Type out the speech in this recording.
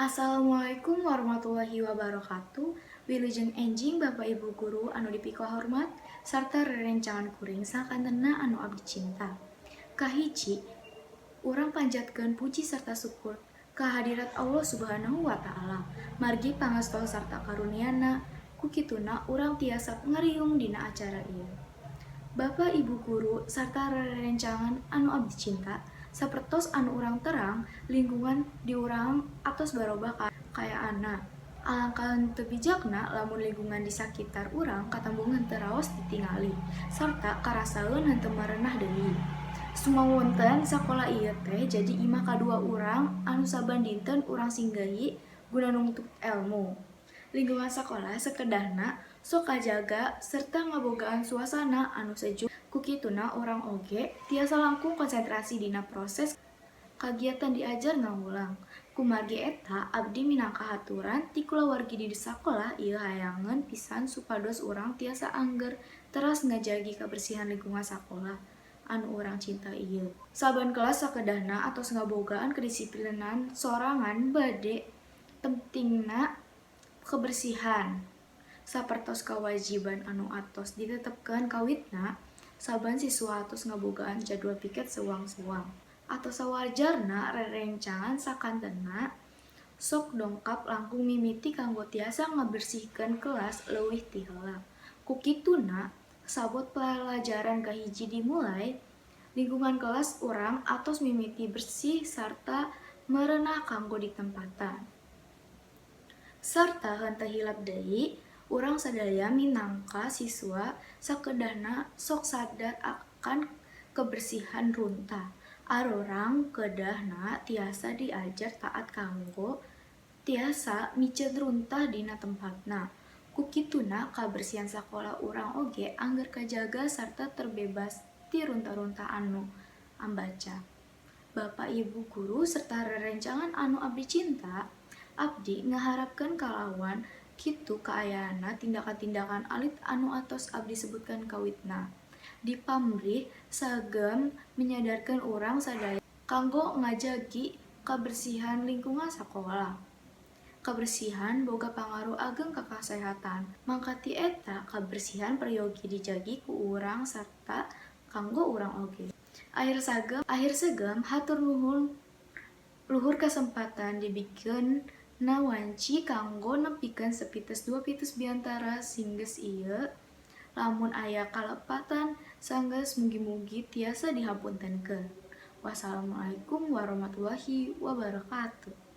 Assalamualaikum warahmatullahi wabarakatuh. Wilujeng enjing, Bapak Ibu guru anu dipikahormat sarta rerencangan kuring sakantena anu abdi cinta. Kahiji, urang panjatkeun puji serta syukur kehadirat Allah Subhanahu wa Ta'ala. Margi pangesto sarta karuniana, ku kituna urang tiasa ngariung dina acara ieu. Bapak Ibu guru sarta rerencangan anu abdi cinta, sapertos anu urang terang, lingkungan di urang atos barobah kaayaanna. Alangkah henteu bijakna lamun lingkungan di sakitar urang katembong henteu raos ditingali sarta karasaeun henteu merenah deui. Sumawonten sakola ieu teh jadi imah kadua urang anu saban dinten urang singgahi guna nungtut elmu. Lingkungan sakola sakedahna sok kajaga serta ngabogaan suasana anu sejuk, ku kituna urang oge tiasa langkung konsentrasi dina proses kagiatan diajar ngawulang. Kumargi eta, abdi minangka haturan ti kulawargi di sakola ieu hayangeun pisan supados urang tiasa angger teras ngajagi kabersihan lingkungan sakola anu urang cinta ieu. Saban kelas sakedahna atos ngabogaan kedisiplinan sorangan bade pentingna kebersihan. Sapertos kawajiban anu atos ditetepkeun kawitna, saban siswa atos ngabogaan jadwal piket sewang-sewang. Atos sawajarna rerencangan sakantena sok dongkap langkung mimiti kanggo tiasa ngabersihkeun kelas leuwih ti heula. Ku kituna, sabot palajaran kahiji dimulai, lingkungan kelas urang atos mimiti bersih sarta merenah kanggo ditempatan. Sarta henteu hilap deui, urang sadaya minangka siswa sakedahna sok sadar akan kebersihan runtah. Arurang kedahna tiasa diajar taat kanggo tiasa miceun runtah dina tempatna. Ku kituna kabersihan sakola urang oge angger kajaga sarta terbebas ti runtah-runtah anu ambaca. Bapak Ibu guru serta rerencangan anu abdi cinta, abdi ngaharapkeun kalawan kitu kaayaanna tindakan-tindakan alit anu atos abdi sebutkeun kawitna dipamrih sagem menyadarkeun urang sadaya kanggo ngajagi kabersihan lingkungan sakola. Kabersihan boga pangaruh ageng ka kasehatan, mangka ti eta kabersihan peryogi dijagi ku urang sarta kanggo urang oge. Akhir segem, hatur nuhun luhur kasempatan dibikeun na wanci kanggo nepikeun sapites dua pites biantara singges ieu. Lamun aya kalepatan sanggeus, mugi-mugi tiasa dihapuntenkeun. Wassalamualaikum warahmatullahi wabarakatuh.